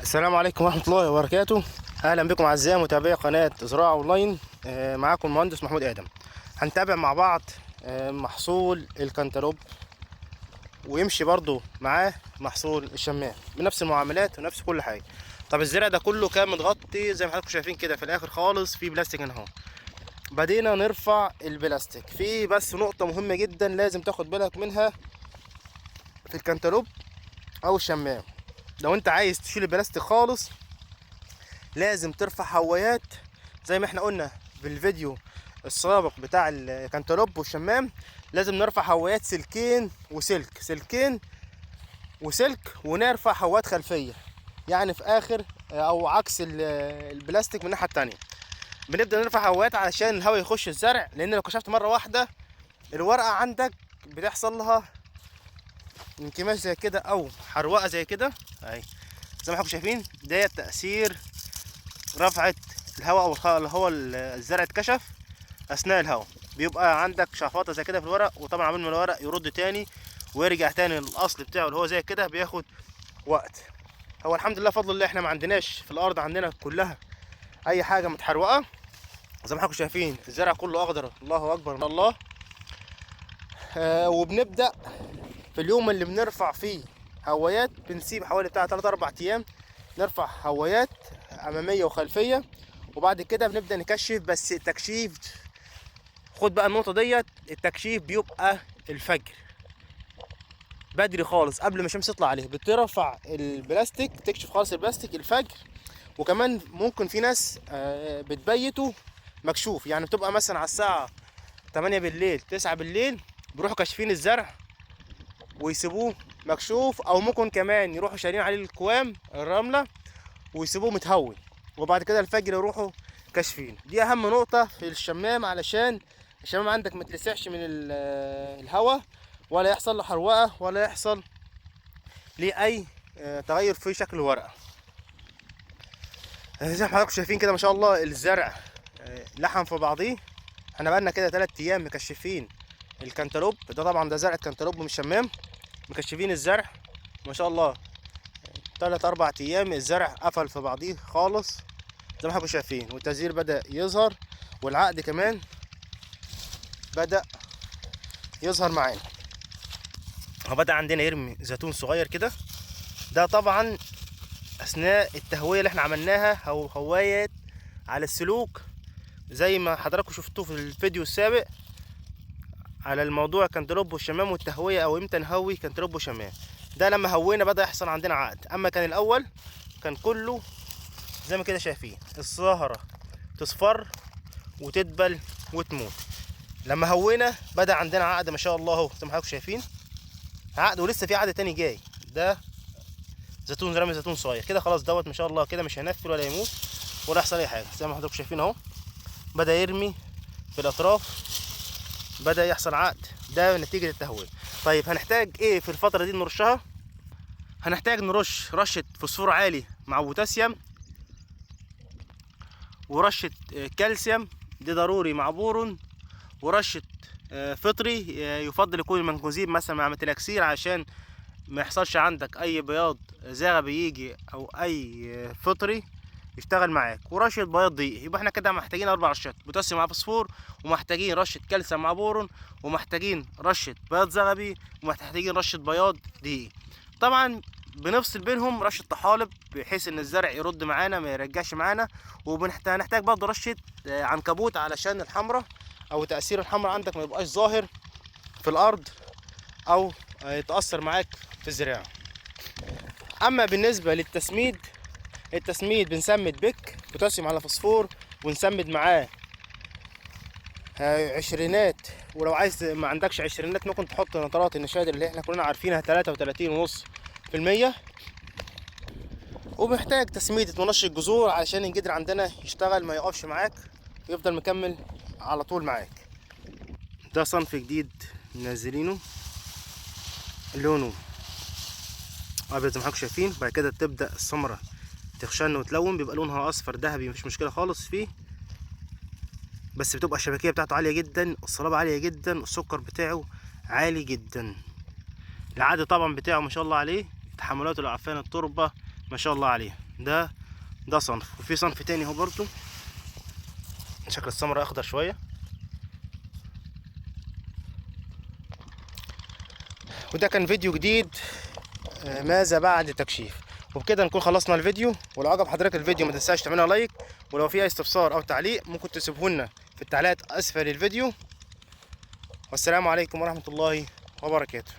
السلام عليكم ورحمة الله وبركاته. أهلا بكم أعزائي متابعي قناة زراعة أونلاين. معاكم المهندس محمود آدم. هنتابع مع بعض محصول الكنتالوب، ويمشي برضو معاه محصول الشمام بنفس المعاملات ونفس كل حاجة. طب الزرع ده كله كان متغطي زي ما حضراتكم شايفين كده، في الآخر خالص في بلاستيك هنا اهو. بدينا نرفع البلاستيك. في بس نقطة مهمة جدا لازم تاخد بالك منها في الكنتالوب أو الشمام. لو انت عايز تشيل البلاستيك خالص لازم ترفع هوايات زي ما احنا قلنا في الفيديو السابق بتاع الكنتالوب والشمام. لازم نرفع هوايات سلكين وسلك، سلكين وسلك، ونرفع هوايات خلفية، يعني في اخر او عكس البلاستيك من الناحية التانية. بنبدأ نرفع هوايات علشان الهواء يخش الزرع، لان لو كشفت مرة واحدة الورقة عندك بتحصل لها انكماش زي كده او حروقة زي كده اهي، زي ما حضراتكم شايفين. ده تأثير رفعة الهواء او اللي هو الزرع اتكشف اثناء الهواء، بيبقى عندك شفاطة زي كده في الورق، وطبعا عمال ما الورق يرد تاني ويرجع تاني للاصل بتاعه اللي هو زي كده بياخد وقت. هو الحمد لله بفضل الله احنا ما عندناش في الارض عندنا كلها اي حاجة متحروقة، زي ما حضراتكم شايفين الزرع كله اخضر، الله اكبر ما شاء الله. وبنبدأ في اليوم اللي بنرفع فيه هوايات، بنسيب حوالي بتاع 3-4 ايام نرفع هوايات امامية وخلفيه، وبعد كده بنبدا نكشف. بس التكشيف خد بقى النقطة ديت، التكشيف بيبقى الفجر بدري خالص قبل ما الشمس تطلع عليه، بترفع البلاستيك تكشف خالص البلاستيك الفجر. وكمان ممكن في ناس بتبيته مكشوف، يعني بتبقى مثلا على الساعة 8 بالليل 9 بالليل بيروحوا كاشفين الزرع ويسيبوه مكشوف، او ممكن كمان يروحوا شايلين عليه الكوام الرملة ويسيبوه متهوي، وبعد كده الفجر يروحوا كاشفين. دي اهم نقطة في الشمام، علشان الشمام عندك ما تلسعش من الهواء، ولا يحصل له حروقه، ولا يحصل ليه اي تغير في شكل الورقة. زي ما حضراتكم شايفين كده ما شاء الله الزرع لحم في بعضيه. احنا بقالنا كده 3 ايام مكشفين الكنتالوب ده، طبعا ده زرع الكنتالوب مش شمام، مكشفين الزرع ما شاء الله 3-4 ايام الزرع قفل في بعضيه خالص زي ما حضراتكم شايفين، والتزهير بدأ يظهر، والعقد كمان بدأ يظهر معانا. هو بدأ عندنا يرمي زيتون صغير كده، ده طبعا اثناء التهوية اللي احنا عملناها او هواية على السلوك زي ما حضراتكم شفتوه في الفيديو السابق على الموضوع كنتالوب والشمام والتهوية، او امتى نهوي كنتالوب وشمام. ده لما هوينا بدأ يحصل عندنا عقد، اما كان الاول كان كله زي ما كده شايفين الزهرة تصفر وتدبل وتموت. لما هوينا بدأ عندنا عقد ما شاء الله اهو زي ما حضراتكم شايفين عقد، ولسه في عقد تاني جاي. ده زيتون رامي زيتون صغير كده خلاص دوت ما شاء الله كده مش هينفل ولا يموت ولا يحصل اي حاجة. زي ما حضراتكم شايفين اهو بدأ يرمي في الاطراف، بدأ يحصل عقد، ده نتيجة التهوية. طيب هنحتاج ايه في الفترة دي نرشها؟ هنحتاج نرش رشة فوسفور عالي مع بوتاسيوم، ورشة كالسيوم دي ضروري مع بورون، ورشة فطري، يفضل يكون المنكوزيب مثلا مع ميتالاكسيل عشان ما يحصلش عندك اي بياض زغبي يجي او اي فطري يشتغل معاك، ورشة بياض دقيق. يبقى احنا كده محتاجين 4 رشات، بوتاسيوم مع فوسفور، ومحتاجين رشة كالسيوم مع بورون، ومحتاجين رشة بياض زغبي، ومحتاجين رشة بياض دقيق. طبعا بنفصل بينهم رشة طحالب بحيث ان الزرع يرد معانا ما يرجعش معانا، وهنحتاج برضه رشة عنكبوت علشان الحمرة او تأثير الحمرة عندك ما يبقاش ظاهر في الارض او يتأثر معاك في الزراعة. اما بالنسبة للتسميد، التسميد بنسمد بك بوتاسيوم على فوسفور، ونسمد معاه عشرينات، ولو عايز ما عندكش عشرينات ممكن تحط نترات النشادر اللي احنا كلنا عارفينها تلاتة وتلاتين ونص في المية. ومحتاج تسميدة منشط الجذور علشان الجدر عندنا يشتغل ما يقفش معاك ويفضل مكمل على طول معاك. ده صنف جديد منزلينه لونه ابيض زي ما حضراتكم شايفين. بعد كده تبدأ السمرة تخشن وتلون، بيبقى لونها اصفر ذهبي مفيش مشكلة خالص فيه، بس بتبقى الشبكية بتاعته عالية جدا، الصلابة عالية جدا، السكر بتاعه عالي جدا. العادي طبعا بتاعه ما شاء الله عليه، تحملاته العفانة التربة ما شاء الله عليه. ده صنف. وفي صنف تاني اهو برضو شكل الثمرة اخضر شوية. وده كان فيديو جديد، ماذا بعد التكشيف. وبكده نكون خلصنا الفيديو. ولو عجب حضرتك الفيديو ما تنساش تعملنا like، ولو في اي استفسار او تعليق ممكن تسيبه لنا في التعليقات اسفل الفيديو. والسلام عليكم ورحمة الله وبركاته.